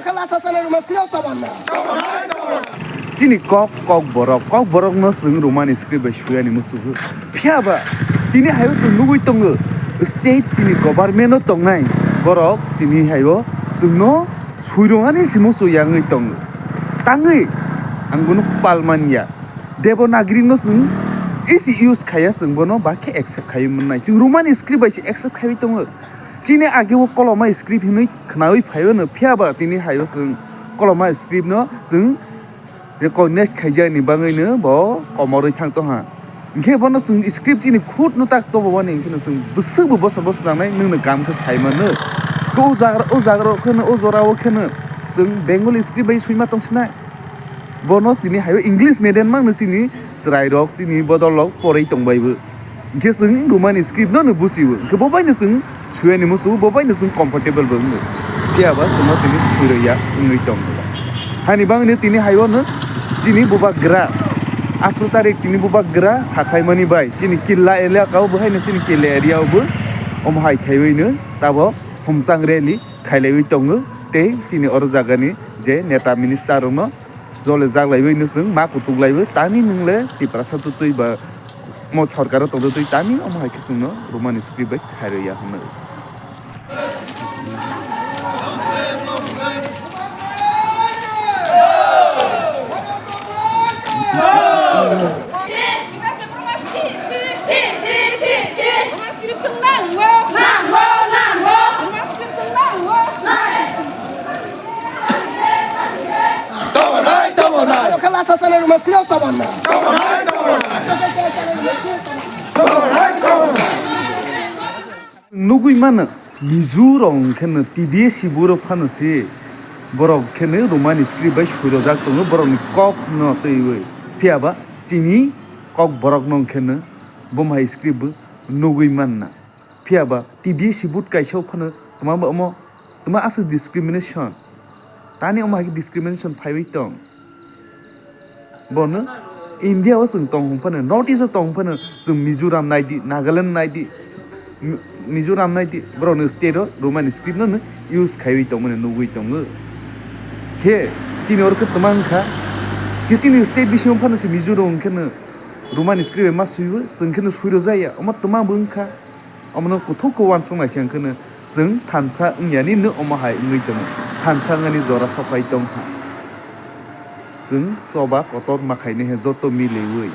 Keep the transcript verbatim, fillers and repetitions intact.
Kala thasana rwma siyok tabanna. Chini kok, kok borok, kok borok no chwng Roman script bai suyani musugo. Phiya ba tini hayo chwng nugwi tongo, state chini government o tongnai borok tini hayo chwngno suirwngani si musu yangwi tongo. Tangwi ang bono palmanya. Devanagiri no chwng isi use khaiya, chwng bono ba khe accept khaiwi mannai. Chwng Roman script bai se accept khaiwi tongo. Chini age o koloma script hinwi khnawi phaiwi no, phiya ba tini hayo chwng koloma script no chwng recognize khaijani bagwi no bo komorwi thang tongha. Hinkhe bono chwng script chini khut no tak tobo bani hinkhe no chwng bwswk bo bosa bosa nangnai nwng no kam khe sai mano. O jaga, o jaga rok kheno, o jora o kheno chwng Bengali script bai swima tong sinai. Bono tini hayo English medium mang no chini chwrai rok, chini bodol rok porwi tong bai bo. Hinkhe chwng Roman script no no busiwo. Hinkhe bo bai no chwng suyani musu, bo bai no chwng comfortable bo wngwi. Phiya ba chwngno tini sui rwya wngwi tong. Hani bangni tini hayo no chini bubagra, athro tarik tini bubagra sakhaimani bai chini Killa elaka o bo haino chini Killa area o bo omo hai khaiwi no tabo humchang rally khailaiwi tongo tei chini oro jagani je neta minister rokno jole jaglaiwi no chwng ma kutuk laiwi tani nwng le Tiprasa tutwi ba mo sorkar o tongtwi tani omo hai khe chwngno Roman script bai khairwi ya hwnwi. Tongo nai, tongo nai. Kala thasana rwma siyok tabanna. Tongo nai, tongo nai. Tongo nai, tongo nai. Nugwi mano, Mizo rok hwnkhe no T B S C buro phano se borok hwnkhe no Roman script bai sui rojak tongo, borokni kok no twiwi. Phiya ba chini kok borok no hwnkhe no bo hai script bo nugwi manna. Phiya ba T B S C boot kaisa o phano twma ba omo, twma aswk discrimination. Tani omo hai khe discrimination phaiwi tong. Bono India o chwng tong hwn phano, North East o tong hwn phano, chwng Mizoram nai di, Nagaland nai di, Mi-, Mizoram nai di, borokni state o Roman script no use khaiwi tongmani nugwi tongo. Khe chini oro khe twma wngkha, khe chini state bisingo phano se Mizoram hwnkhe no Roman script bai ma swiwi, chwng khe no sui rwjaya, omo twma bo wngkha. Omono kuthuk khe uansuk nai khe, hwnkhe no chwng thansa wngyani no omo hai wngwi tongo, thansa wngnani jora sophai tong kha. Chwng choba kotor ma khainai he joto miliwi.